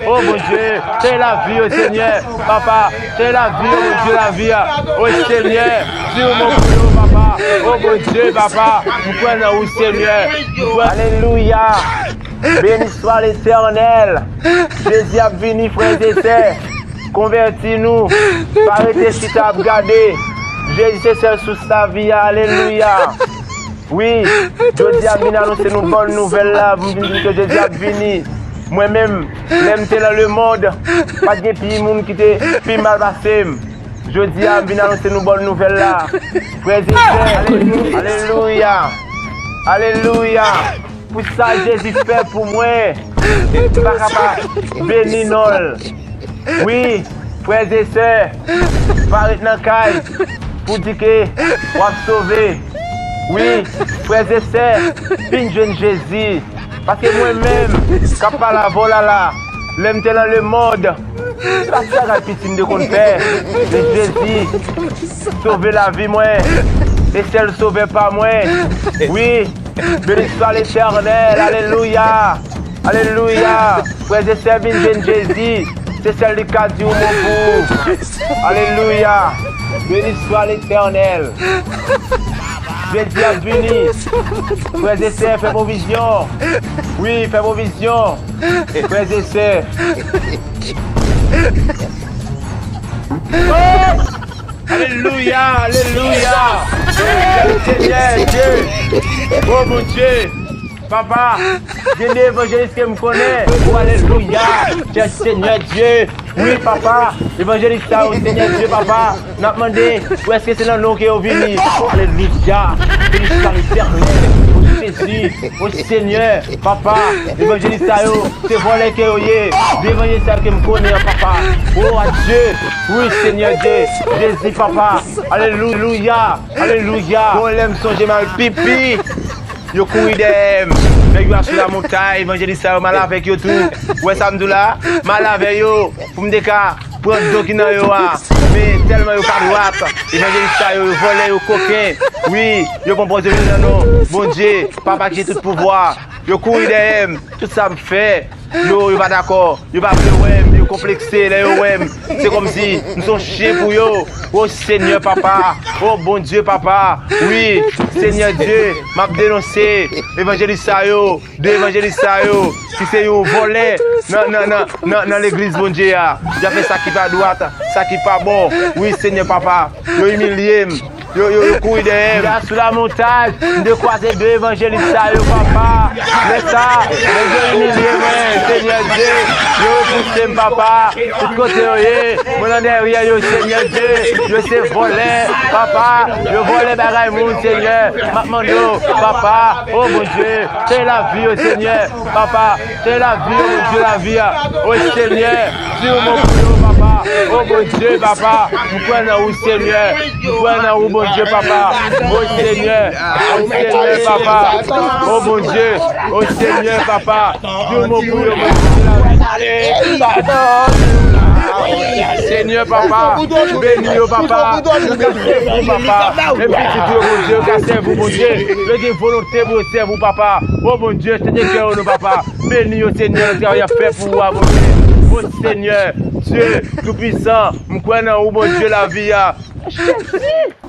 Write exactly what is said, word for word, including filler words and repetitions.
O Bondye, se lavi yo, Senyè, papa, se lavi yo, Bondye, lavi a. O Senyè, di yon mo pou yo, papa. O Bondye, papa, m kwè nan ou, Senyè. M kwè. Alelouya. Beni swa Letènèl. Jezi ap vini, frè e sè. Konvèti nou. Pa rete chita ap gade. Jezi se sèl sous lavi a. Alelouya. Wi, jodi a m vin anonse nou bòn nouvèl la, m vin di ke Jezi ap vini. Mwen menm, lè m te nan lemonn, pa t gen pi moun ki te pi mal pase m. Jodi a, m vin anonse nou bòn nouvèl la. Frè e sè, alelouya, alelouya. Pou sa Jezi fè pou mwen, m pa ka pa beni non l. Wi, frè e sè, pa ret nan kay pou di ke w ap sove. Wi, frè e sè, vin jwenn Jezi. Paske mwen menm k ap pale avè w la la, lè m te nan lemonn, se pa ti bagay piti m te konn fè. Men Jezi sove lavi mwen. E sèl sovè pa mwen. Wi, beni swa Letènèl. Alelouya. Alelouya. Frè e sè, vin jwenn Jezi. Se sèl li k ka di yon mo pou ou. Alelouya. Beni swa Letènèl. Jezi ap vini. Frè e sè, fè pwovizyon. Wi, fè pwovizyon. Frè e sè. Oh! Alelouya, alelouya. Senyè Dye. O Bondye. Papa, gen de evanjelis ke m konnen. O, alelouya. Senyè Dye. Wi, papa. Evanjelis sa yo, Senyè Dye, papa. N ap mande, pou èske se nan non ke yo vini? Alelouya. Beni swa Letènèl. O Jezi. O Senyè. Papa. Evanjelis sa yo, se vòlè ke yo ye. De evanjelis sa yo ke m konnen an, papa. O, adye. Wi, Senyè Dye. Jezi, papa. Alelouya. Alelouya. Bon, lè m sonje m al pipi. Yo kouri dèyè m. Nèg yo asou lamontay, evanjelis sa yo, m al avèk yo tou. Ou wè sa m di w la? M al avè yo pou m te ka pran dlo ki nan yo a. Men tèlman yo kadwat, evanjelis sa yo, yo vòlè, yo koken. Wi, yo pran pòz yo vin nan non Bondye, papa ki gen tout pouvwa. Yo kouri dèyè m, tout sa m fè. Yo, yo pa dakò, yo pa vle wè m, yo konplekse lè yo wè m. Se kòmsi m se yon chen pou yo. O Senyè papa, o Bondye papa, wi, Senyè Dye, m ap denonse evanjelis sa yo, de evanjelis sa yo, ki se yon vòlè nan, nan, nan, nan, nan legliz Bondye a. Y ap fè sa ki pa dwat, sa ki pa bon. Wi, Senyè papa, yo imilye m. Yo, yo, yo kouri dèyè m. Asou lamontay, m te kwaze de evanjelis sa yo, papa. Lè sa, nèg yo imilye mwen, Senyè Dye. Yo repouse m, papa. Tout kote yo ye, mwen nan dèyè yo, Senyè Dye. Yo se vòlè, papa. Yo vòlè bagay moun, Senyè. M ap mande w, papa. O Bondye, se lavi yo, Senyè. Papa, se lavi yo, Bondye, lavi a. O Senyè, di yon mo pou yo, papa. O Bondye, papa, m kwè nan ou, Senyè. M kwè nan ou, Bondye, papa. O Senyè, o Senyè, papa. O Bondye, o Senyè, papa. Di yon mo pou yo, Bondye, lavi. Senyè, papa, beni yo, papa. Yo ka sèvi w, papa. Menm pitit yo, Bondye, yo ka sèvi w, Bondye. Yo gen volonte pou yo sèvi w, papa. O Bondye, Senyè, kè yo nou, papa. Beni yo, Senyè, nan travay y ap fè pou ou a, Bondye. O Senyè, Dye Toupisan, m kwè nan ou, Bondye, lavi a. Jezi!